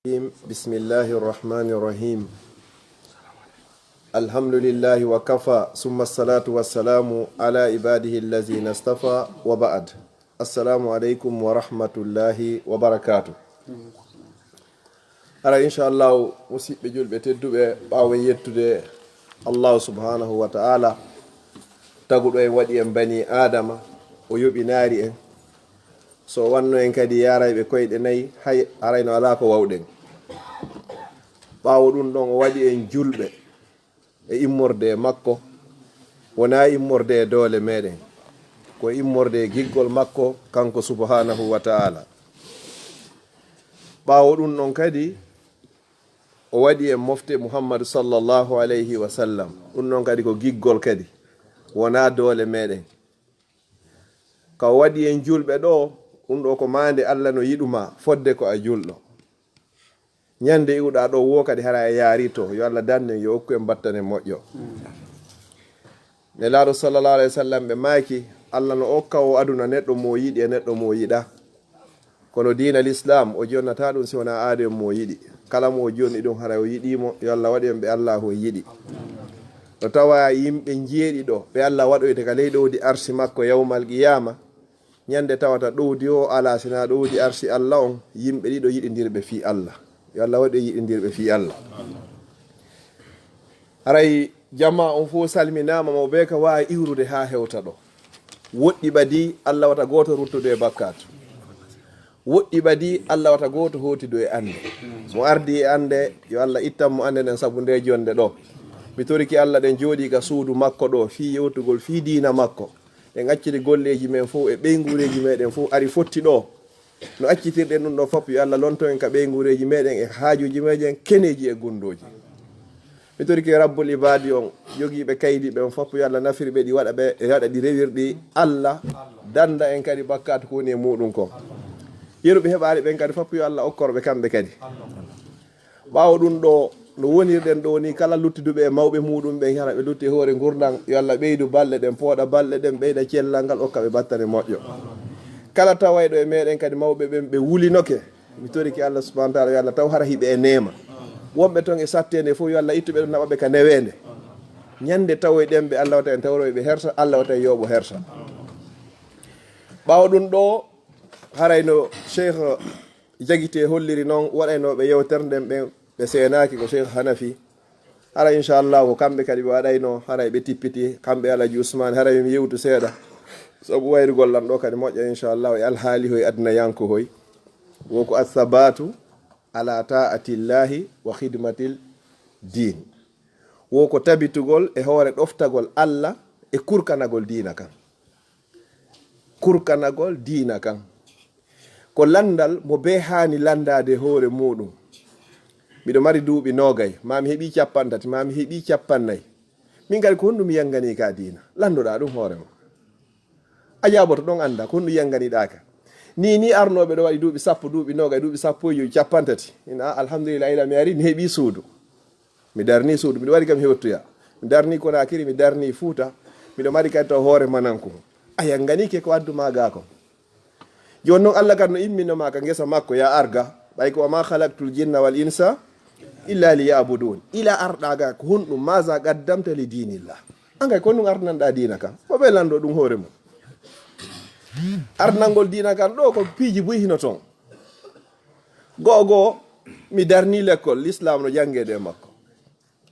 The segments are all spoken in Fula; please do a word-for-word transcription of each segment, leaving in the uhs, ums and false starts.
الرجيم. بسم الله الرحمن الرحيم. الحمد لله وكفى، ثم الصلاة والسلام على عباده الذين اصطفى، وبعد. السلام عليكم ورحمة الله وبركاته. Hara, inchallahu, musiɓɓe julɓe tedduɓe, ɓaawo yettude Allahu subhanahu wa ta'ala, taguɗo en, waɗi en bani Adama, o yoɓinaari en. So o wanno en kadi yarayɓe koyɗe nayi, hay, haray no alaa ko wawɗen. Ɓaawo ɗum ɗon, o waɗi en julɓe e immorde e makko, wonaa immorde e doole meɗen, ko immorde e giggol makko, kanko subhanahu wa ta'ala. Ɓaawo ɗum ɗon kadi, o waɗi en mofte Muhammadu sallallahu alayhi wa sallam. Ɗum ɗon kadi ko giggol kadi, wonaa doole meɗen. Ka o waɗi en julɓe ɗo, ɗum ɗo ko maande Allah no yiɗuma fodde ko a julɗo. Ñande iwɗa ɗo wo kadi hara e yaari to, yo Allah danne, yo okku en battane moƴƴo. Nelaaɗo sallallahu alayhi wa sallam ɓe maaki, Allah no okka o aduna neɗɗo mo yiɗi e neɗɗo mo yiɗa. Kono diina l'islam, o jonnata ɗum si wonaa aade mo yiɗi. Kala mo o jonni ɗum, haray o yiɗi mo, yo Allah waɗu en ɓe Allahu on yiɗi. No tawa yimɓe njeeɗiɗo, ɓe Allah waɗoyta ka ley ɗowdi arsi makko yawmal qiyama, ñande tawata ɗowdi o alaa, sinaa ɗowdi arsi Allah on, yimɓe ɗiɗo yiɗindirɓe fii Allah. Yo Allah waɗu en yiɗindirɓe fii Allah. Haray jamaa on fof salminaama, mo bee ka waawi iwrude haa hewta ɗo. Woɗɗi ɓadii, Allah wata gooto ruttudu e bakkaatu. Woɗɗi ɓadii, Allah wata gooto hootidu e annde. Mo ardi e annde, yo Allah ittan mo annde nden sabu nde jonnde ɗo. Mi torike Allah, ɗen jooɗii ka suudu makko ɗo, fii yewtugol fii diina makko. Ɗen acciri golleeji men fof e ɓeynguureeji meɗen fof, ari fotti ɗo. No accitirɗen ɗum ɗo fof, yo Allah lonto en ka ɓeynguureeji meɗen e haajuuji meɗen, keneeji e gunndooji. Mi torike Rabbul Ibaadi on, jogiiɓe kaydi ɓen fof, yo Allah nafir ɓe, ɗi waɗa ɓe, e waɗa ɗi rewirɗi. Allah dannda en kadi bakkaatu ko woni e muuɗum kon. Yeru ɓe heɓaali ɓen kadi fof, yo Allah okkor ɓe kamɓe kadi. Ɓaawo ɗum ɗo, no wonirɗen ɗo ni, kala luttiduɓe e mawɓe muuɗum ɓen, hara ɓe lutti e hoore ngurndan, yo Allah ɓeydu balɗe ɗen, pooɗa balɗe ɗen, ɓeyda cellal ngal, okka ɓe battane moƴƴo. Kala tawayɗo e meɗen kadi mawɓe ɓen ɓe wulinoke, mi torike Allah subhanahu wa ta'ala, yo Allah taw hara hiɓe e neema. Wonɓe ton e satteende fof, yo Allah ittu ɓe ɗon, naɓa ɓe ka neweende. Ñande tawoyɗen ɓe, Allah wata en tawroy ɓe hersa, Allah wata en yooɓo hersa. Ɓaawo ɗum ɗo, haray no Cheikh Jagite holliri non, waɗaynooɓe yewtere nden ɓen, ɓe seenaaki, ko Cheikh Hanafi. Hara inchallah ko kamɓe kadi ɓe waɗayno, haray ɓe tippiti, kamɓe Alaji Usman, haray mi yewtu seeɗa. Sabu wayrugol lan ɗo kadi moƴƴa inchallah, e alhaali hoy aduna yanko hoy. Wo ko athabatu ala ta'atillahi wa khidmatil din. Wo ko tabitugol e hoore ɗoftagol Allah e kurkanagol diina kan. Kurkanagol diina kan. Ko lanndal mo bee haani lanndaade hoore muuɗum. Miɗo mari duuɓi noogay, maa mi heɓii cappanɗe tati, maa mi heɓii cappanɗe nayi. Min kadi, ko honɗum mi yannganii ka diina? Lanndoɗaa ɗum hoore ma. A jaaboto ɗon, annda ko honɗum yannganiɗaa ka. Nii, nii arnooɓe ɗo waɗi duuɓi sappo, duuɓi noogay, duuɓi sappo e joy, cappanɗe tati. Ina, alhamdulillah, ila mi ari, mi heɓii suudu. Mi darnii suudu, miɗo waɗi kam hewtuya. Mi darnii Konaakiri, mi darnii Fuuta. Miɗo mari kadi taw hoore Mananku. A yannganiike ko addu maa gaa kon. Jooni non, Allah kadi no immino maa ka ngesa makko, yaa arga. Ɓay ko, "Wa ma khalaqtul jinna wal insa illa liya'budun." Ila arɗaa gaa, ko honɗum? "Maza qaddamta li dinillah?" An kay, ko honɗum ardanɗaa diina kan? Ko ɓe lanndo ɗum hoore mum. Ardanngol diina kan ɗo, ko piiji buy hino ton. Go'o go'o, mi darnii lekkol, l'islam no janngeede e makko.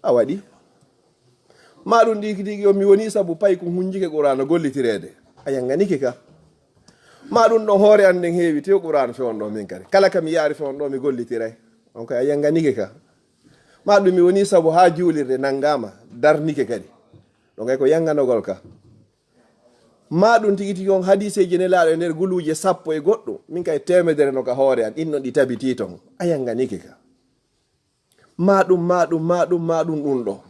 A waɗi. Maa ɗum tigi tigi on mi woni sabu paykun hunjike Qur'aana gollitireede. A yannganike ka. Maa ɗum ɗon hoore an nden heewi tew Qur'aana fewndo min kadi. Kala ka mi yaari fewndo mi gollitiray. On kay a yannganike ka. Maa ɗum mi woni sabu haa juulirde nanngaama, darnike kadi. Ɗon kay ko yannganogol ka. Maa ɗum tigi tigi on hadiiseeji Nelaaɗo e nder guluuje sappo e goɗɗum. Min kay teemedere no ka hoore an, ɗin non ɗi tabitii ton. A yannganike ka. Maa ɗum, maa ɗum, maa ɗum, maa ɗum ɗum ɗo.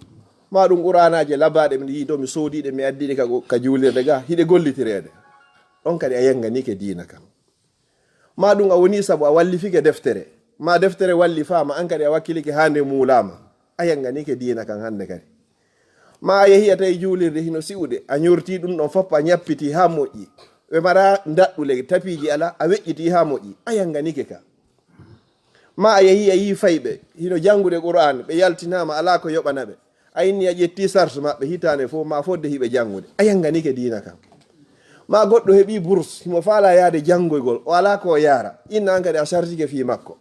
Maa ɗum Qur'aanaaje labaaɗe mi yi'i ɗo, mi soodii ɗe, mi addii ɗe ka, ka juulirde ga, hiɗe gollitireede. Ɗon kadi a yannganike diina kan. Maa ɗum a woni sabu a wallifike deftere. Maa deftere wallifaama, an kadi a wakkilike haa nde muulaama. A yannganike diina kan hannde kadi. Maa a yehi a tawi juulirde hino si'ude, a ñortii ɗum ɗon fof, a ñappitii haa moƴƴi. Ɓe mara ndaɗɗule, tapiiji alaa, a weƴƴitii haa moƴƴi. A yannganike ka. Ma a yehi a yii fayɓe hino janngude Qur'aan, ɓe yaltinaama, alaa ko yoɓana ɓe. A inni a ƴetti sars maɓɓe hitaande fof, ma fodde hiɓe janngude. A yannganike diina kan. Ma goɗɗo heɓi bourse, himo faala yaade janngoygol, o alaa ko o yaara. Inna an kadi a sartike fii makko.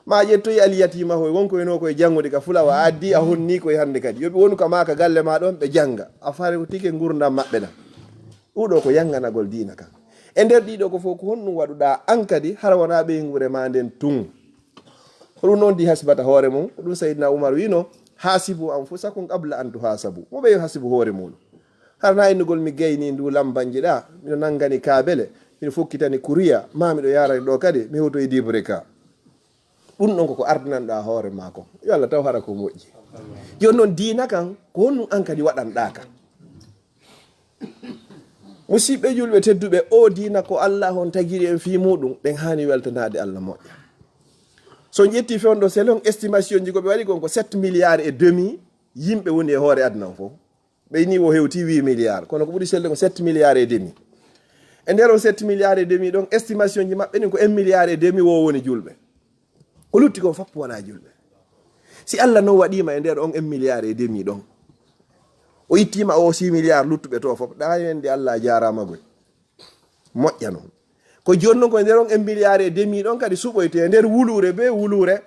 Ma a ƴettoyi aliyatiima hoy, wonko eno koye janngude ka fulawa, a addi a honni koye hannde kadi. Yoɓi wonu ka ma ka galle ma ɗon, ɓe jannga. A fartike ngurndan maɓɓe ɗan. Ɗuɗo ko yannganagol diina kan. E nder ɗiɗo ko fof, ko honɗum waɗuɗaa an kadi, hara wonaa ɓeynguure ma nden tun? Ko ɗum noon di hasibata hoore mum, ko ɗum Sayyidina Umar wiino, "Hasibu anfusakum qabla an tuhasabu." Mo ɓe yo hasibu hoore muɗum. Hara na innugol mi gayni ndu lambanji ɗa, miɗo nanngani kaabele, miɗo fokkitani kuriya, ma miɗo yaarani ɗo kadi, mi hewtoyi dibre ka. Ɗum ɗon koko ardinanɗa hoore ma kon. Yo Allah taw hara ko moƴƴi. Jooni noon diina kan, ko honɗum an kadi waɗanɗa ka? Musiɓɓe julɓe tedduɓe, o diina ko Allah on tagiri en fii muɗum, ɗen haani weltanaade Allah moƴƴa. So on ƴetti fewndo selon estimation ji ko ɓe waɗi kon ko sept milliards et demi yimɓe woni e hoore aduna on fof. Ɓe ni o hewti huit milliards, kono ko ɓuri selde ko sept milliards et demi. E nder on sept milliards et demi ɗon, estimation ji maɓɓe ɗin ko un milliard et demi wo woni julɓe. Ko lutti kon fof wonaa julɓe. Si Allah non waɗiima e nder on un milliard et demi ɗon, o ittiima o six milliards luttuɓe to fof, ɗa wonde Allah jaaraama goy. Moƴƴa non. Ko jooni non ko e nder on un milliard et demi ɗon kadi suɓoyte e nder wuluure be wuluure,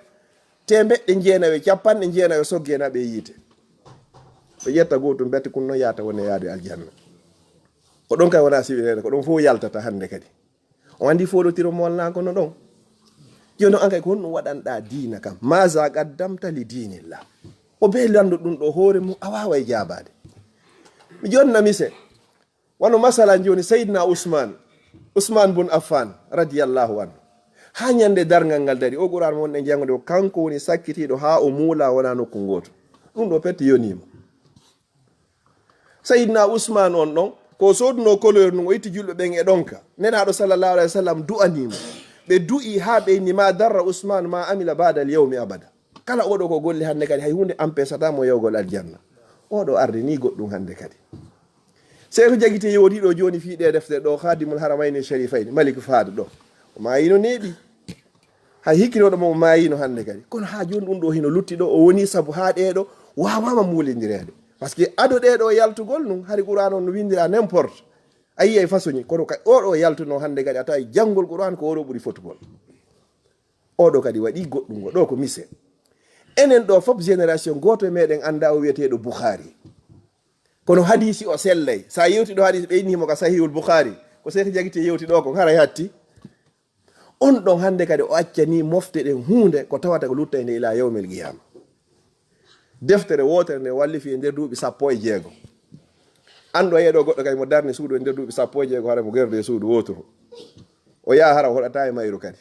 teemeɗɗe jeenayo, capanɗe jeenayo soggenaɓe e yiite. Ɓe ƴetta gootum bette kun non yaata wone yaade aljanna. Ko ɗon kay wonaa siwireede, ko ɗon fof yaltata hannde kadi. O anndi fooɗotiro mo wonaa kono ɗon. Jooni non an kay ko honɗum waɗanɗa diina kam? Maza qaddamta li diinillah? O be lanndo ɗum ɗo hoore mum a waaway jaabaade. Mi jonna mise. Wano masalan jooni Sayyidina Usman, Usman bun Affan radiyallahu anhu. Haa ñande darngal ngal dari, o Qur'an mo wonɗen janngude, o kanko woni sakkitiiɗo haa o muula wonaa nokku ngootu. Ɗum ɗo pette yoniima. Sayyidina Usman on ɗon, ko soodunoo couleur nun, o itti julɓe ɓen e ɗonka. Nenaaɗo sallallahu alayhi wa sallam du'anii mo. Ɓe du'ii haa ɓe inni, "Ma darra Usman ma amila ba'da al-yawmi abada." Kala oɗo ko golli hannde kadi, hay huunde empêchata mo yahugol aljanna. Oɗo ardini goɗɗum hannde kadi. Seeku jagite yewti ɗo jooni fii ɗe defte ɗo, Khadimul Haramayni Sharifayni, Malik Fahad ɗo. O maayino neeɓi. Hay hikkinooɗo mo o maayino hannde kadi. Kono haa jooni ɗum ɗo hino lutti ɗo, o woni sabu haa ɗee ɗo waawaama muulindireede. Parce que ado ɗee ɗo yaltugol nun, hari Qur'an on no winndira n'importe. A yiyay façonji, kono ka oɗo yaltunoo hannde kadi, a tawi janngol Qur'an ko oɗo ɓuri fotugol. Oɗo kadi waɗi goɗɗum, o ɗo ko mise. Enen ɗo fof génération gooto e meɗen annda o wiyeteeɗo Bukhari. Kono hadisi o sellay. Sa yewti ɗo hadisi ɓe inni mo ka Sahihul Bukhari. Ko Seeku Jagite yewti ɗo kon haray hatti. On ɗon hannde kadi o accani mofte ɗen huunde ko tawata ko luttay nde ila yawmil qiyama. Deftere wootere nde wallifi e nder duuɓi sappo e jeego. An ɗo yeɗo goɗɗo kay mo darni suudu e nder duuɓi sappo e jeego hara mo gerde e suudu wooturu. O yaha hara o hoɗata e mayru kadi.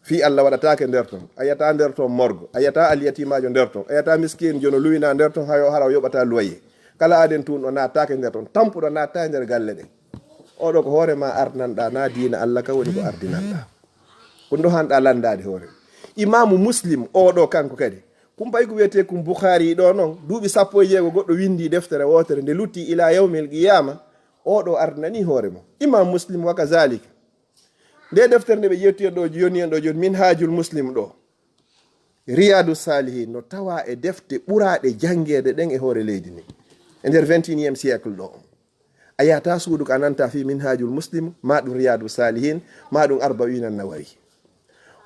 Fii Allah waɗataake nder ton. A yiyata nder ton morgo. A yiyata alyatimaajo nder ton. A yiyata miskinjo no luwina nder ton hayo hara o yoɓata loyer. Kala aden tun o naataake nder ton. Tampuɗo naata e nder galle ɗen. Oɗo ko hoore ma ardinanɗa, na diina Allah ka woni ko ardinanɗa. Ko ndo hanɗa landaade hoore. Imaamu Muslim oɗo kanko kadi. Kumpay ko wiyetee kun Bukhari ɗo non. Duuɓi sappo e jeego goɗɗo windi deftere wootere nde lutti ila yawmil qiyama. Oɗo ardinani hoore mo. Imam Muslim wa kazalika. Nde deftere nde ɓe ƴetti en ɗo, yoni en ɗo jooni, Minhajul Muslim ɗo. Riyadu Salihin no tawa e defte ɓuraaɗe janngeede ɗen e hoore leydi ndi. E nder vingt et unième siècle ɗo. A yahata suudu ka nanta fii Minhajul Muslim, ma ɗum Riyadu Salihin, ma ɗum Arba'ina Nawawi.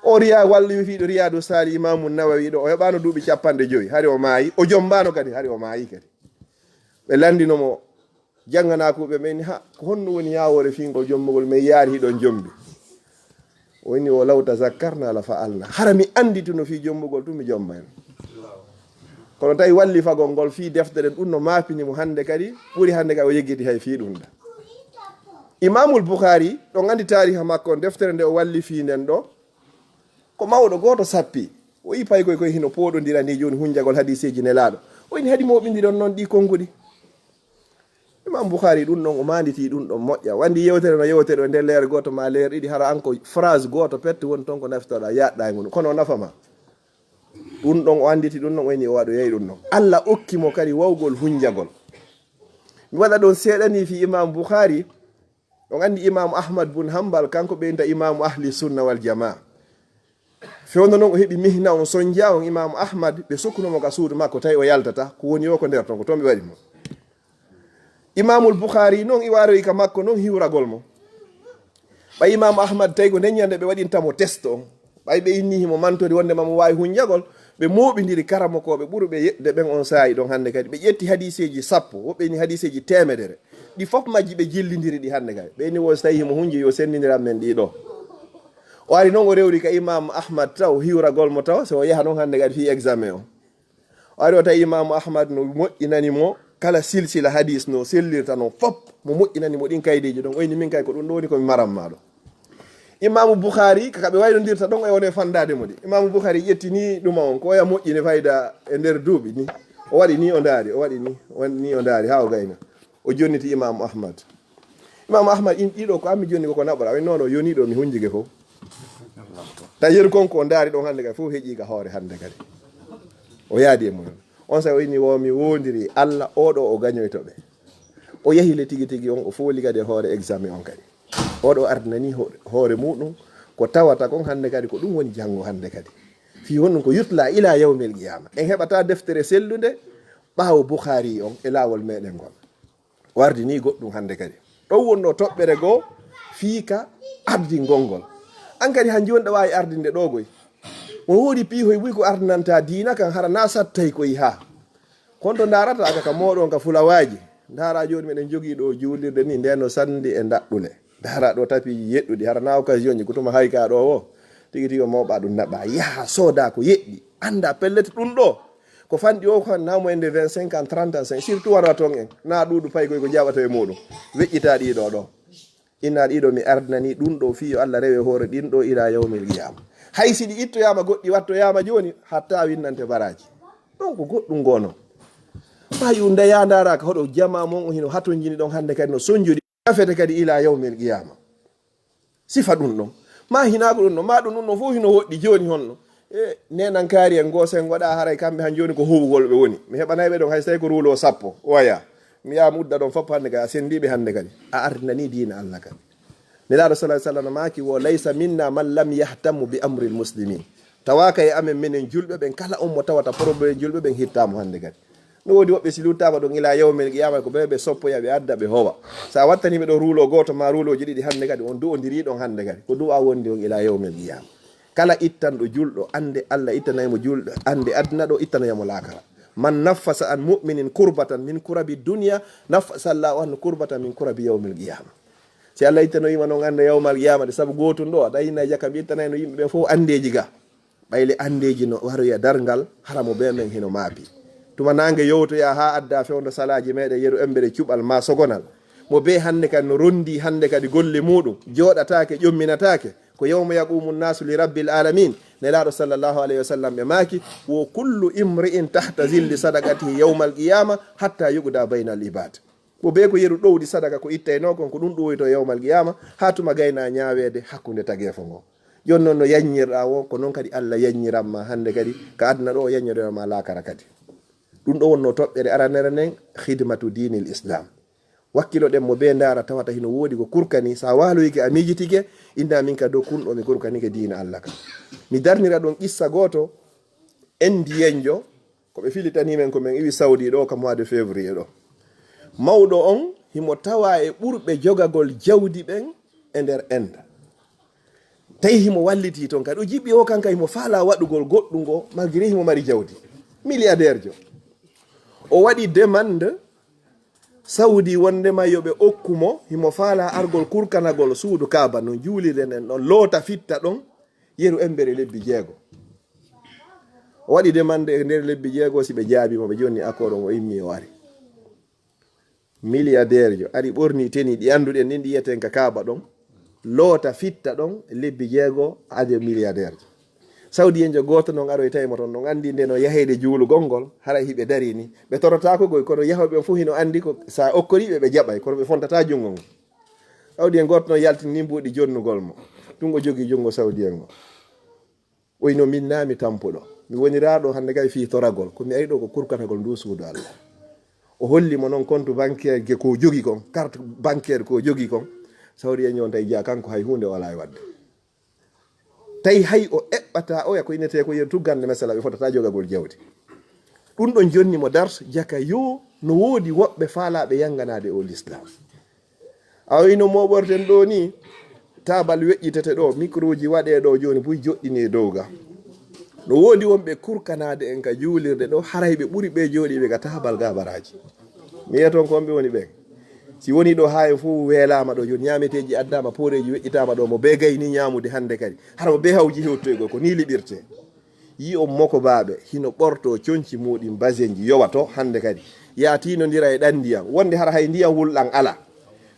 O Riya-, wallifiiɗo Riyadu Salihin, Imamu Nawawi ɗo, o heɓaano duuɓi capanɗe jowi, hari o maayi, o jombaano kadi, hari o maayi kadi. Ɓe lanndino mo, jannganaa ko ɓe ɓen, ha, ko honno woni yaawoore fingol jommugol men yaari hiɗon jombi? O inni, "O law tazakkarna la fa'alna." Hara mi anndituno fii jommugol tun, mi jombayno. Kono tawi wallifagol ngol fii deftere ɗum no maapini mo hannde kadi, ɓuri hannde kadi o yeggiti hay fii ɗum ɗa. Imamul Bukhari, ɗon anndi taariha makko on, deftere nde o wallifi nden ɗo, ko mawɗo gooto sappi. O yi paykoy koy hino pooɗondira ni jooni hunjagol hadiseeji Nelaaɗo. O inni hadi mooɓindiron noon ɗi konnguɗi. Imam Bukhari ɗum ɗon o maanditii ɗum ɗon moƴƴa. Wandi yewtere no yewtere o nder leer gooto ma leer ɗiɗi hara an ko phrase gooto pette woni toon ko nafitoɗa yaɗɗa e ngun. Kono o nafa ma. Ɗum ɗon o annditi ɗum ɗon o inni o waɗoyay ɗum ɗon. Allah okki mo kadi wawgol hunjagol. Mi waɗa ɗon seeɗa ni fii Imam Bukhari. On anndi Imaamu Ahmad bun Hanbal, kanko ɓeynta Imaamu Ahli Sunna wal Jamaa. Fewndo noon o heɓi mihna on, sonja on, Imaamu Ahmad, ɓe sukkuno mo ka suudu makko, tawi o yaltata, ko woni o ko nder ton, ko toon ɓe waɗi mo. Imaamul Bukhari noon, iwa aroyi ka makko noon hiwragol mo. Ɓay Imaamu Ahmad, tawi ko nden ñande ɓe waɗinta mo test on. Ɓay ɓe inni himo mantori wonde ma mo waawi hunjagol, ɓe mooɓindiri karamokooɓe ɓuruɓe yeɗde ɓen on saa'i ɗon hannde kadi. Ɓe ƴetti hadiiseeji sappo, woɓɓe inni hadiiseeji teemedere. Ɗi fof majji ɓe jillindiri ɗi hannde kadi. Ɓe inni wo so tawi himo hunji, yo senndindiran men ɗi ɗo. O ari noon o rewri ka Imaamu Ahmad taw, hiwragol mo taw, so o yaha noon hannde kadi fii examen on. O ari o tawi Imaamu Ahmad no moƴƴinani mo kala silsila hadis no sellirta no fop, mo moƴƴinani mo ɗin kaydeeji ɗon. O inni, "Min kay ko ɗum ɗo woni ko mi maran maa ɗo." Imaamu Bukhari, ka ɓe waynondirta ɗon, e wone fandaade mo ɗi. Imaamu Bukhari ƴetti ni ɗuma on, ko oya moƴƴini fayda e nder duuɓi ni. O waɗi ni o ndaari, o waɗi ni, o ni o ndaari, haa o gayna. O jonniti Imaamu Ahmad. Imaamu Ahmad in ɗiɗo ko ammi jonni koko naɓora. O inni, "Non, non, yoni ɗo mi hunjike fof." Tawi yeru kon ko o ndaari ɗon hannde kadi fof heƴi ka hoore hannde kadi. O yaadi e mum. On sa o inni, "Wo mi wondiri Allah, oɗo o gañoyto ɓe." O yahi le tigi tigi on, o fooli kadi e hoore examen on kadi. Oɗo ardinani ho-, hoore muɗum ko tawata kon hannde kadi ko ɗum woni janngo hannde kadi. Fii honɗum ko yutla ila yawmil qiyama. En heɓata deftere sellunde ɓaawo Bukhari on e laawol meɗen ngol. O ardini goɗɗum hannde kadi. Ɗon wonno toɓɓere goo fii ka ardingol ngol. An kadi han jooni ɗa waawi ardinde ɗo goy. Mo woodi piihoy buy ko ardinanta diina kan hara na sattay koy haa. Kon to ndaarata ka, ka mooɗon ka fulawaaji. Ndaara jooni meɗen jogii ɗo juulirde ni, nden no sanndi e ndaɗɗule. Ndaara ɗo tapiiji yeɗɗuɗi, hara na occasion ji, ko tuma hay ka ɗo wo. Tigi tigi o mawɓa ɗum naɓa. Yaha sooda ko yeɗɗi. Annda pellet ɗum ɗo. Ko fanɗi o ko na moyen de vingt-cinq ans, trente ans, surtout wara ton en. Na ɗuuɗu paykoy ko jaɓata e muɗum. Weƴƴita ɗiɗo ɗo. Inna ɗiɗo mi ardinani ɗum ɗo fii yo Allah rewe hoore ɗin ɗo ila yawmil qiyama. Hay si ɗi ittoyama goɗɗi wattoyama jooni, hatta winnante baraji. Ɗon ko goɗɗum gono. Ma yu ndeya ndaraka hoɗo jama mon o hino hatonjini ɗon hannde kadi no sonjodi. Gafete kadi ila yawmil qiyama. Sifa ɗum ɗon. Ma hinaa ko ɗum ɗon. Ma ɗum ɗum ɗon fof hino woɗɗi jooni honno. E nenankaari en goo sen waɗa haray kamɓe han jooni ko huwugol ɓe woni. Mi heɓanay ɓe ɗon hay so tawi ko ruulo sappo. Waya. Mi yaha mi udda ɗon fof hannde kadi. A senndiiɓe hannde kadi. A ardinanii diina Allah kadi. Nelaaɗo sallallahu alaihi wasallam maaki wo laysa minna man lam yahtammu bi amril muslimin. Tawaaka e amen menen julɓe ɓen kala on mo tawata problème julɓe ɓen hittaamo hannde kadi. No woodi woɓɓe si luttaama ɗon ila yawmil qiyama ko ɓe ɓe soppoya ɓe adda ɓe howa. So a wattanii ɓe ɗo ruulo gooto ma ruulooji ɗiɗi hannde kadi on du'ondiri ɗon hannde kadi. Ko du'a wondi on ila yawmil qiyama. Kala ittanɗo julɗo annde Allah ittanay mo julɗo annde aduna ɗo ittanoya mo laakara. Man naffasa an mu'minin kurbatan min kurabi dunya naffasa Allahu anhu kurbatan min kurabi yawmil qiyama. Si Allah ittanoyima noon annde yawmal qiyama de sabu gootun ɗo aɗa inna e jakka ɓe ittanayno yimɓe ɓen fof andeeji ga. Ɓayle anndeeji no waroya darngal, hara mo bee men hino maapi. Tuma naange yowtoya haa adda fewndo salaaji meɗen yeru embere cuɓal ma sogonal. Mo bee hannde kadi no rondi hannde kadi golle muɗum, jooɗataake, ƴomminataake. Ko yawma yaqumu nnasu li rabbil alamin. Nelaaɗo sallallahu alayhi wa sallam ɓe maaki, wo kullu imri'in tahta zilli sadaqatihi yawmal qiyama hatta yuqda baynal ibad. Mo bee ko yeru ɗowdi sadaka ko ittaynoo kon, ko ɗum ɗuwoytoo yawmal qiyama, haa tuma gayna ñaaweede hakkunde tageefo ngo. Jooni noon no yaññirɗaa wo, ko noon kadi Allah yaññiran ma hannde kadi, ka aduna ɗo o yaññodoya ma laakara kadi. Ɗum ɗo wonno toɓɓere aranere nden, khidmatu diinil Islam. Wakkiloɗen mo bee ndaara tawata hino woodi ko kurkani, sa waaloyike a miijitike, inna min ka dow kun ɗo mi kurkanike diina Allah ka. Mi darnira ɗon qissa gooto, Indiyenjo, ko ɓe filitanii men ko men iwi Saudi ɗo ka mois de février ɗo. Mawɗo on himo tawa e ɓurɓe jogagol jawdi ɓen e nder Inde. Tawi himo wallitii ton kadi. O jiɓi o kan kay himo faalaa waɗugol goɗɗum ngo, malgré himo mari jawdi. Milliardaire jo. O waɗi demande Saudi wondema yo ɓe okku mo, himo faalaa argol kurkanagol suudu Kaaba no juulirɗen en ɗon, loota fitta ɗon, yeru embere lebbi jeego. O waɗi demande e nder lebbi jeego, si ɓe jaabii mo, ɓe jonni accord on, o immi o ari. Milliardaire jo, ari ɓorni tenue ɗi annduɗen ɗin, ɗi yiyeten ka Kaaba ɗon, loota fitta ɗon, lebbi jeego, ade milliardaire jo. Saudi en jo gooto non aroy tawi mo ton, non anndi nde no yaheede juulugol ngol, haray hiɓe darii ni. Ɓe torotaako goy, kono yahooɓe on fof hino anndi ko sa okkorii ɓe, ɓe jaɓay, kono ɓe fontataa junngo ngon. Saudi en gooto non yaltini ni mbuuɗi jonnugol mo. Tun o jogii junngo Saudi en ngo. O ino min naa mi tampuɗo. Mi woniraaɗo hannde kay fii toragol. Ko mi ari ɗo ko kurkanagol ndu suudu Allah. O holli mo non compte bancaire ge ko jogi kon, carte bancaire ko jogi kon. Saudi en yonta e jeya kanko hay huunde o alaa e waɗde. Tawi hay o eɓɓata oya ko innetee ko yen tuggande masala, ɓe fotata jogagol jawdi. Ɗum ɗon jonni mo dars jaka yo no woodi woɓɓe faalaaɓe yanganaade o l'islam. Awa ino mooɓorten ɗo ni, taabal weƴƴitete ɗo, microji waɗe ɗo jooni buy joɗɗini e dow ga. No woodi wonɓe kurkanaade en ka juulirde ɗo, haray ɓe ɓuri ɓe jooɗiiɓe ka taabal gabaraaji. Mi yiya toon ko wonɓe woni ɓen. Si woni ɗo haa en fof weelaama ɗo jooni, ñaameteeji addaama, pooreeji weƴƴitaama ɗo, mo bee gayni ñaamude hannde kadi. Hara mo bee hawji hewtoygol, ko ni liɓirtee. Yi'on mokobaaɓe hino ɓortoo conci muuɗin basenji yowa to hannde kadi. Yaatinondira e ɗan ndiyam, wonde hara hay ndiyam wulɗam alaa.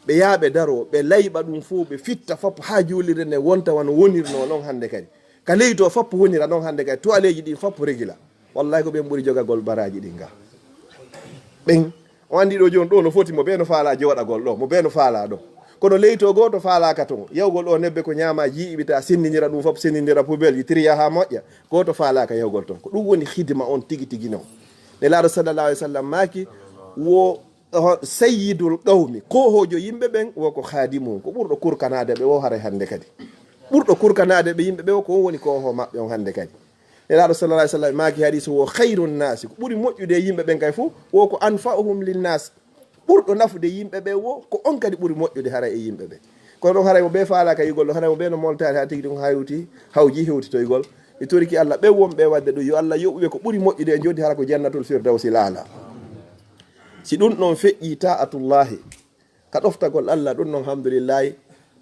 Ɓe yaha ɓe daroo, ɓe layɓa ɗum fof, ɓe fitta fop haa juulirde nden wonta wano wonirnoo non hannde kadi. Ka ley to fop wonira non hannde kadi, toileeji ɗin fop regila. Wallahi ko ɓen ɓuri jogagol baraaji ɗin ga. Ɓen, on anndi ɗo jooni ɗo no foti mo bee no faalaa jooɗagol ɗo, mo bee no faalaa ɗo. Kono ley to gooto faalaaka ton. Yahugol ɗo nebbe ko ñaamaa, jiiɓita, senndindira ɗum fop, senndindira poubelle ji, triya haa moƴƴa. Gooto faalaaka yahugol ton. Ko ɗum woni hidma on tigi tigi non. Nelaaɗo sallallahu alaihi wasallam maaki, wo, ho, sayyidul qawmi, koohoojo yimɓe ɓen, wo ko khadimuhum, ko ɓurɗo kurkanaade ɓe wo haray hannde kadi. Ɓurɗo kurkanaade ɓe yimɓe ɓe wo ko on woni koohoo maɓɓe on hannde kadi. Nelaaɗo sallallahu alaihi wasallam maaki hadis wo, khairun nasi, ko ɓuri moƴƴude e yimɓe ɓen kay fof, wo ko anfa'uhum linnas. Ɓurɗo nafude yimɓe ɓe wo, ko on kadi ɓuri moƴƴude haray e yimɓe ɓe. Kono ɗon haray mo bee faalaaka yigol ɗo, haray mo bee no moltaade haa tigi ɗum hawti, hawji hewtitoygol. Mi toriki Allah, ɓe wonɓe waɗde ɗum, yo Allah yoɓu ɓe ko ɓuri moƴƴude e joddi, hara ko jannatul firdawsi laala. Si ɗum ɗon feƴƴi ta'atullahi, ka ɗoftagol Allah, ɗum non, alhamdulillahi,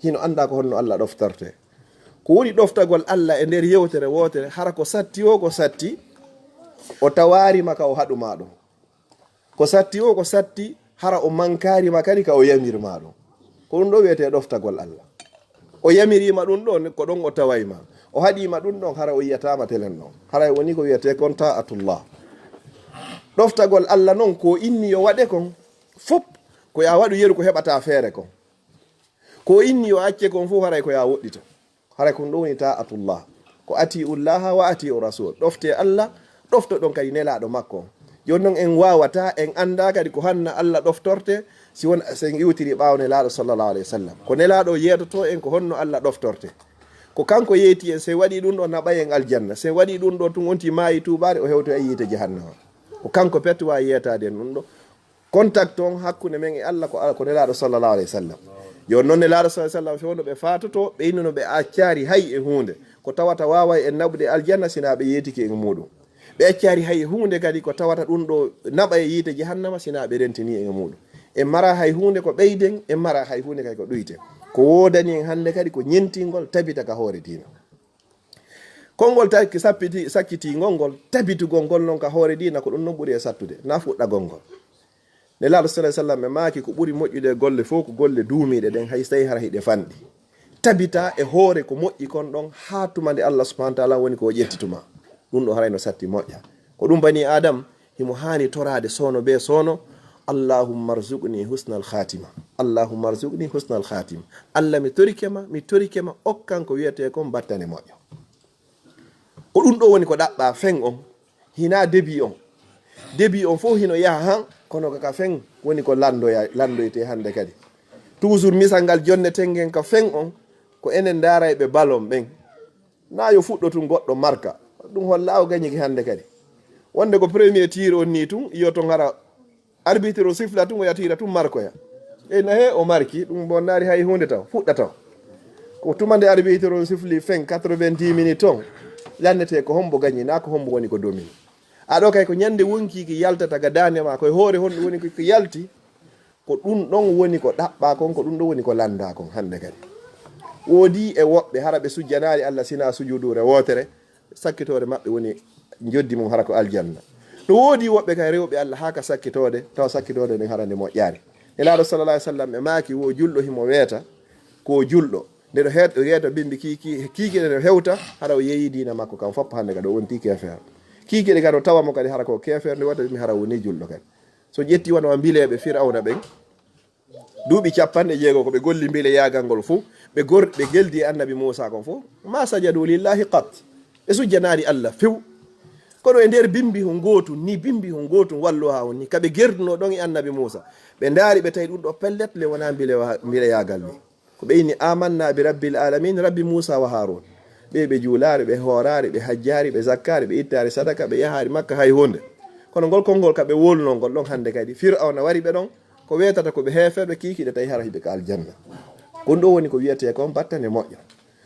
hino annda ko honno Allah ɗoftorte. Ko woni ɗoftagol Allah e nder yewtere wootere, hara ko satti o, ko satti, o tawaari ma ka o haɗu ma ɗum. Ko satti o, ko satti, hara o mankaari ma kadi ka o yamir ma ɗum. Ko ɗum ɗo wiyetee ɗoftagol Allah. O yamiri ma ɗum ɗo, ko ɗon o taway ma. O haɗi ma ɗum ɗon, hara o yiyataama telen ɗon. Haray woni ko wiyetee kon ta'atullah. Ɗoftagol Allah non, ko inni yo waɗe kon, fop, ko ya waɗu yeru ko heɓata feere kon. Ko inni yo acce kon fof, haray ko ya woɗɗito. Haray kon ɗum woni ta'atullah. Ko ati'ullaha wa ati'u rasul. Ɗofte Allah, ɗofto ɗon kadi nelaaɗo makko on. Jooni non en waawata, en annda kadi ko hanna Allah ɗoftorte, si won, si en iwtiri ɓaawo nelaaɗo sallallahu alaihi wasallam. Ko nelaaɗo yeetoto en ko honno Allah ɗoftorte. Ko kanko yeeti en, si en waɗi ɗum ɗo naɓay en aljanna. Si en waɗi ɗum ɗo tun wonti maayi tuubaade, o hewtoyay yiite jahannama. Ko kanko pet waawi yeetaade en ɗum ɗo. Contact on hakkunde men e Allah ko, ko nelaaɗo sallallahu alaihi wasallam. Yo non nelaaɗo sallallahu alaihi wasallam fewndo ɓe faatoto, ɓe innuno ɓe accaari hay e huunde. Ko tawata waaway en naɓude aljanna sina ɓe yeetike e muɗum. Ɓe accaari hay e huunde kadi ko tawata ɗum ɗo naɓa e yiite jahannama sina ɓe rentini e muɗum. En mara hay huunde ko ɓeyden, en mara hay huunde kadi ko ɗuyten. Ko woodani en hannde kadi ko ñentingol tabita ka hoore diina. Konngol taki sappiti-, sakkitingol ngol, tabitugol ngol non ka hoore diina, ko ɗum non ɓuri e sattude, na fuɗɗagol ngol. Nelaaɗo sallallahu alaihi wasallam ɓe maaki ko ɓuri moƴƴude e golle fof ko golle duumiiɗe ɗen, hay so tawi hara hiɗe fanɗi. Tabita e hoore ko moƴƴi kon ɗon haa tuma nde Allah subhanahu wa ta'ala woni ko o ƴetti tuma. Ɗum ɗo haray no satti moƴƴa. Ko ɗum bani Adam himo haani toraade soono bee soono, "Allahumma rzuqni husnal khatima. Allahumma rzuqni husnal khatima." Allah, mi torike ma, mi torike ma, okkan ko wiyetee kon battane moƴƴo. Ko ɗum ɗo woni ko ɗaɓɓaa fen on, hinaa debi on. Debi on fof hino yaha han, kono ko ka fen woni ko lanndoya-, lanndoytee hannde kadi. Toujours misal ngal jonneten ngen ka fen on, ko enen ndaarayɓe ballon ɓen. Na yo fuɗɗo tun goɗɗo marka. Ɗum holla o gañi ki hannde kadi. Wonde ko premier tir on ni tun, yo ton hara arbitre o sifla tun, o yatira tun markoya. E na he o marki, ɗum bo ndaari hay huunde taw, fuɗɗa taw. Ko tuma nde arbitre on sifli fen quatre-vingt-dix minutes ton, lannete ko hombo gañi, na ko hombo woni ko domini. A ɗo kay ko ñande wonki ki yaltata ga daande ma, ko e hoore honɗum woni ko, ko yalti, ko ɗum ɗon woni ko ɗaɓɓaa kon, ko ɗum ɗon woni ko lanndaa kon hannde kadi. Woodi e woɓɓe hara ɓe sujjanaali Allah sina sujuuduure wootere, sakkitoore maɓɓe woni njoddi mum hara ko aljanna. No woodi woɓɓe kay rewɓe Allah haa ka sakkitoode, tawa sakkitoode nden hara nde moƴƴaani. Nelaaɗo sallallahu alaihi wasallam ɓe maaki wo julɗo himo weeta, ko julɗo. Nde ɗo heet-, weeta bimbi ki-, ki-, kiikiɗe no hewta, hara o yeeyi diina makko kan fop hannde kadi o wonti keefeero. Kiikiɗe kadi o tawa mo kadi hara ko keefeero, nde wata mi hara woni julɗo kadi. So ƴetti wano wa mbileeɓe Firawna ɓen, duuɓi capanɗe jeego ko ɓe golli mbeleyaagal ngol fof, ɓe gor-, ɓe geldi e annabi Muusa kon fof, ma sajadu lillahi qat. Ɓe sujjanaani Allah few. Kono e nder bimbi ho ngootu, ni bimbi ho ngootu wallu haa woni, ka ɓe gerdunoo ɗon e annabi Muusa. Ɓe ndaari ɓe tawi ɗum ɗo pellet le wonaa mbilewa-, mbeleyaagal ni. Ko ɓe inni, "Amanna bi rabbil alamin, rabbi Muusa wa Haarun." Ɓe ɓe juulaari, ɓe hooraari, ɓe hajjaari, ɓe zakkaari, ɓe ittaari sadaka, ɓe yahaari Makka hay huunde. Kono ngol konngol ka ɓe wowlunoo ngol ɗon hannde kadi, Fir'awna wari ɓe ɗon, ko weetata ko ɓe heeferɓe, kiikiiɗe tawi hara hiɓe ka aljanna. Ko ɗum ɗo woni ko wiyetee kon battane moƴƴo.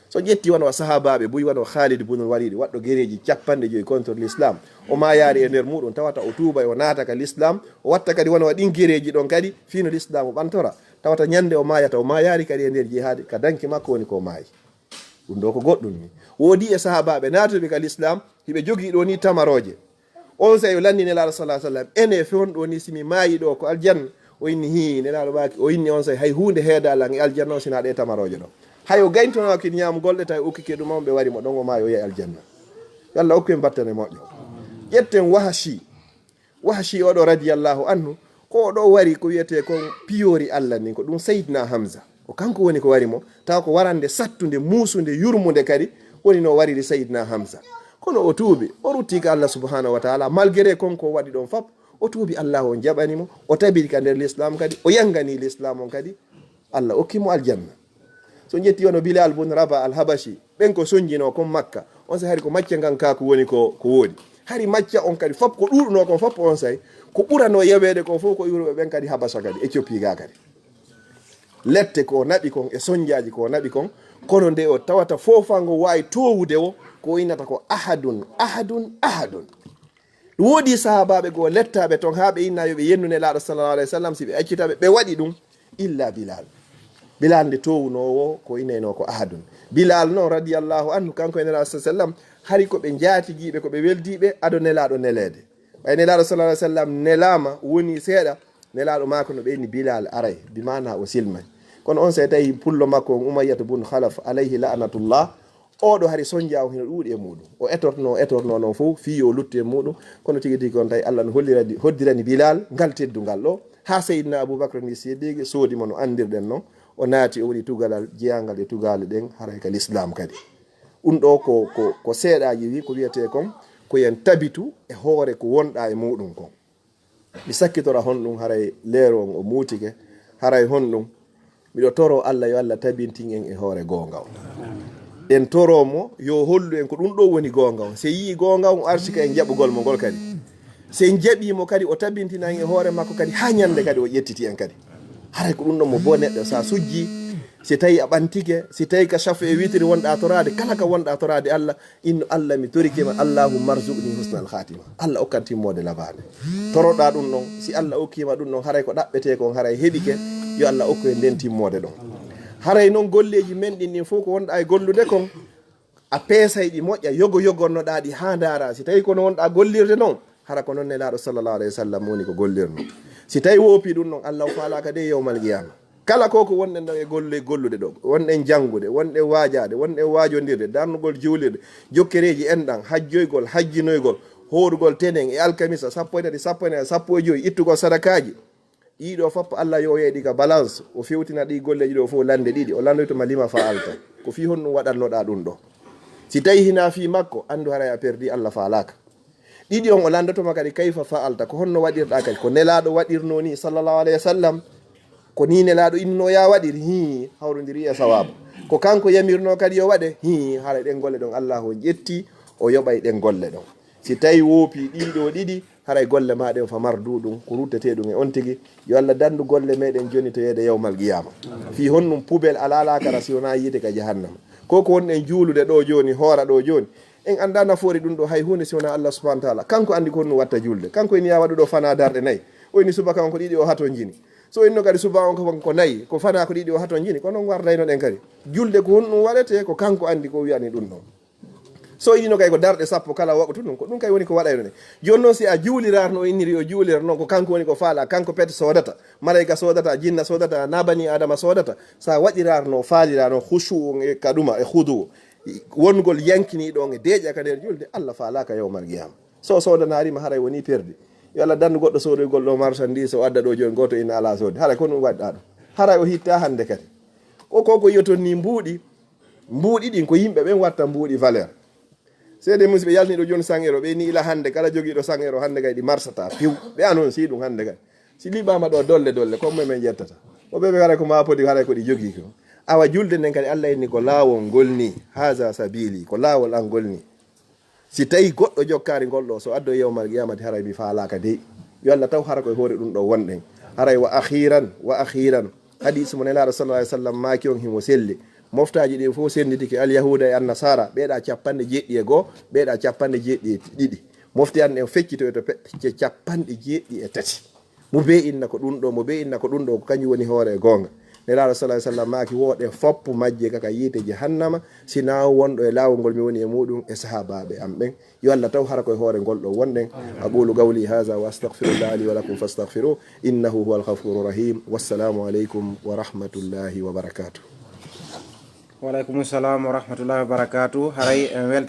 So ƴetti wano sahaabaaɓe buy, wano Khalid bunul Walid, waɗɗo gereeji capanɗe joyi contre l'islam, o maayaari e nder muɗum, tawata o tuubay, o naata ka l'islam, o watta kadi wano ɗin gereeji ɗon kadi, fii no l'islam o ɓantora. Tawata ñande o maayata, o maayaari kadi e nder jihaadi, ka danki makko woni ko maayi. Ɗum ɗo ko goɗɗum ni. Woodi e sahaabaaɓe naatuɓe ka l'islam, hiɓe jogii ɗo ni tamarooje. On sey o lanni Nelaaɗo sallallahu alaihi wasallam, "Ene fewon ɗo ni, si mi maayi ɗo ko aljanna?" O inni, "Hii." Nelaaɗo maaki, o inni on sey, "Hay huunde heedaa lan e aljanna on sinaa ɗe tamarooje ɗo." Hay o gayntonaaki ñaamugol ɗe, tawi o okkike ɗum on, ɓe wari mo ɗon, o maayi, o yahi aljanna. Yo Allah okku en battane moƴƴo. Ƴetten Wahashi. Wahashi oɗo radiyallahu anhu, ko oɗo wari ko wiyetee kon piyoori Allah ndin, ko ɗum Seydina Hamza. Ko kanko woni ko wari mo, tawa ko warande sattunde, muusunde, yurmunde kadi, woni no wariri Seydina Hamza. Kono o tuubi, o rutti ka Allah subhanahu wa ta'ala, malgré kon ko waɗi ɗon fop, o tuubi, Allah on jaɓani mo, o tabiti ka nder l'islam kadi, o yangani l'islam on kadi, Allah okki mo aljanna. So ƴetti wano Bilal bun Rabah al-Habashi, ɓen ko sonjinoo kon Makka, on sey hari ko macca ngan kaaku woni ko, ko woodi. Hari macca on kadi, fop ko ɗuuɗunoo kon fop on sey, ko ɓuranoo yaweede kon fof ko iwruɓe ɓen kadi Habasha kadi, Ethiopie ga kadi. Lette ko naɓi kon e sonjaaji ko naɓi kon, kono nde o tawata foofango waawi toowude o, ko o innata ko ahadun, ahadun, ahadun. Ɗum woodi sahaabaaɓe goo lettaaɓe ton haa ɓe inna yo ɓe yennu Nelaaɗo sallallahu alaihi wasallam, si ɓe accita ɓe, ɓe waɗi ɗum, illa Bilal. Bilal nde toowunoowo ko innaynoo ko ahadun. Bilal noon radiyallahu anhu, kanko e Nelaaɗo sallallahu alaihi wasallam, hari ko ɓe njaatigiiɓe, ko ɓe weldiiɓe, ado Nelaaɗo neleede. Ɓay Nelaaɗo sallallahu alaihi wasallam nelaama, woni seeɗa, Nelaaɗo maako no ɓeyni Bilal aray, bi maana o silmay. Kono on sey tawi pullo makko on Umayyatu bun Khalaf, alayhi la'natullah, oɗo hari sonja on hino ɗuuɗi e muɗum. O etorno, o etorno non fof, fii yo luttu e muɗum. Kono tigi tigi on tawi Allah no hollirani, hoddirani Bilal ngal teddungal ɗo. Haa Seydina Abu Bakr ni Siddiq soodi mo no anndirɗen non. O naati, o waɗi tugalal jeyangal e tugale ɗen, haray ka l'islam kadi. Ɗum ɗo ko, ko, ko seeɗaaji wi ko wiyetee kon, ko yen tabitu e hoore ko wonɗaa e muɗum kon. Mi sakkitora honɗum haray leeru on o muutike, haray honɗum. Miɗo toro Allah yo Allah tabintin en e hoore goonga on. En toro mo yo hollu en ko ɗum ɗo woni goonga on. Si yii goonga on, o arti ka en jaɓugol mo ngol kadi. Si en jaɓii mo kadi, o tabintina en e hoore makko kadi, haa ñande kadi o ƴettiti en kadi. Haray ko ɗum ɗon mo bo neɗɗo, sa sujji, si tawi a ɓantike, si tawi ka safu e witiri wonɗa toraade, kala ka wonɗa toraade Allah, inno Allah, mi torike ma, Allahumma arzuqni husnal khatima. Allah okkan timmoode labaande. Toroɗa ɗum ɗon, si Allah okkima ɗum ɗon, haray ko ɗaɓɓete kon, haray heɓike, yo Allah okku en nden timmoode ɗon. Haray non golleeji men ɗin ɗin fof ko wonɗa e gollude kon, a peesay ɗi moƴƴa, yogo yogonnoɗa ɗi haa ndaara. Si tawi kono wonɗa gollirde non, hara ko non Nelaaɗo sallallahu alaihi wasallam woni ko gollirno. Si tawi woopi ɗum ɗon, Allah o faalaaka de yawmal qiyama. Kala ko ko wonɗen ɗo e golle, gollude ɗo, wonɗen janngude, wonɗen waajaade, wonɗen waajondirde, darnugol juulirde, jokkereeji enɗan, hajjoygol, hajjinoygol, hoorugol tenen e alkamisa, sappo e tati, sappo e nayi, sappo e joyi, ittugol sadakaaji. Ɗiɗo fof Allah yo yeeɗi ka balance, o fewtina ɗi golleeji ɗo fof lande ɗiɗi, o landoyto ma lima faalta. Ko fii honɗum waɗannoɗa ɗum ɗo? Si tawi hina fii makko, anndu haray a perdi, Allah faalaaka. Ɗiɗi on o landoto ma kadi, kayfa faalta, ko honno waɗirɗa kadi? Ko Nelaaɗo waɗirno ni, sallallahu alaihi wasallam. Ko ni Nelaaɗo inno ya waɗir, hii, hawrondiri e sawaabu. Ko kanko yamirno kadi yo waɗe, hii, haray ɗen golle ɗon Allah o ƴetti, o yoɓay ɗen golle ɗon. Si tawi woopi ɗiɗo ɗiɗi, haray golle ma ɗen fa marduɗum, ko ruttete ɗum e on tigi. Yo Allah dandu golle meɗen joni to yeede yawmal qiyama. Fii honɗum pubel alaa laakara si wonaa yiite ka jahannama. Ko ko wonɗen juulude ɗo joni, hoora ɗo joni, en annda nafoore ɗum ɗo hay huunde si wonaa Allah subhanahu wa ta'ala. Kanko anndi ko honɗum watta julde. Kanko ina ya waɗu ɗo fana darɗe nayi. O ini subaka on ko ɗiɗi o hatonjini. So inno kadi suba on ko, ko nayi, ko fana ko ɗiɗi o hatonjini. Kono on wardayno ɗen kadi. Julde ko honɗum waɗete, ko kanko anndi ko wiyani ɗum ɗon. So inno kay ko darɗe sappo kala waqtu ɗum, ko ɗum kay woni ko waɗayno ɗen. Jooni noon si a juulirarno o inniri o juulira noon, ko kanko woni ko faala, kanko pete soodata. Malayka soodata, jinna soodata, na bani Adama soodata. Sa waɗirarno, faalirano khushu on e ka ɗuma e khudu. Wongol yankiniiɗo on e deeƴa ka nder julde, Allah faalaaka yawmal qiyama. So soodanaari ma, haray woni perdi. Yo Allah dandu goɗɗo soodoygol ɗo marchandise, o adda ɗo jooni, gooto ina alaa soodi. Haray ko ɗum waɗɗa ɗum. Haray o hitta hannde kadi. Ko, ko, ko yoton ni mbuuɗi. Mbuuɗi ɗin ko yimɓe ɓen watta mbuuɗi valeur. Seede musidɓe yalni ɗo jooni cent euro, ɓe ni ila hannde, kala jogiiɗo cent euro hannde kay ɗi marsata, piw. Ɓe an on si ɗum hannde kay. Si liɓaama ɗo dolle dolle, ko men men ƴettata. O ɓe ɓe haray ko ma podi, haray ko ɗi jogii ko. Awa julde nden kadi Allah inni ko laawol ngol ni, haza sabili, ko laawol an ngol ni. Si tawi goɗɗo jokkaali ngol ɗo, so addo yawmal qiyamati haray mi faalaaka dey. Yo Allah taw hara koye hoore ɗum ɗo wonɗen. Haray wa akhiran, wa akhiran. Hadis mo Nelaaɗo sallallahu alaihi wasallam maaki on himo selli. Moftaaji ɗin fof senditike alyahuda e annasara, ɓeeɗa capanɗe jeeɗiɗi e goo, ɓeeɗa capanɗe jeeɗiɗi e ɗiɗi. Mofti an en feccitoy to pe-, ce capanɗe jeeɗiɗi e tati. Mo be inna ko ɗum ɗo, mo be inna ko ɗum ɗo, ko kanjum woni hoore e goonga. Nelaaɗo sallallahu alaihi wasallam maaki wooɗe foppu majje kaka yiite jahannama, si na wonɗo e laawol ngol mi woni e muɗum e sahaabaaɓe am ɓen. Yo Allah taw hara koye hoore ngol ɗo wonɗen. Aqulu qawli haza wa astaghfirullah li wa lakum fastaghfiru innahu huwal ghafurur rahim. Wassalamu alaikum wa rahmatullahi wa barakatuh. Wa alaikum salam wa rahmatullahi wa barakatuh. Haray en welta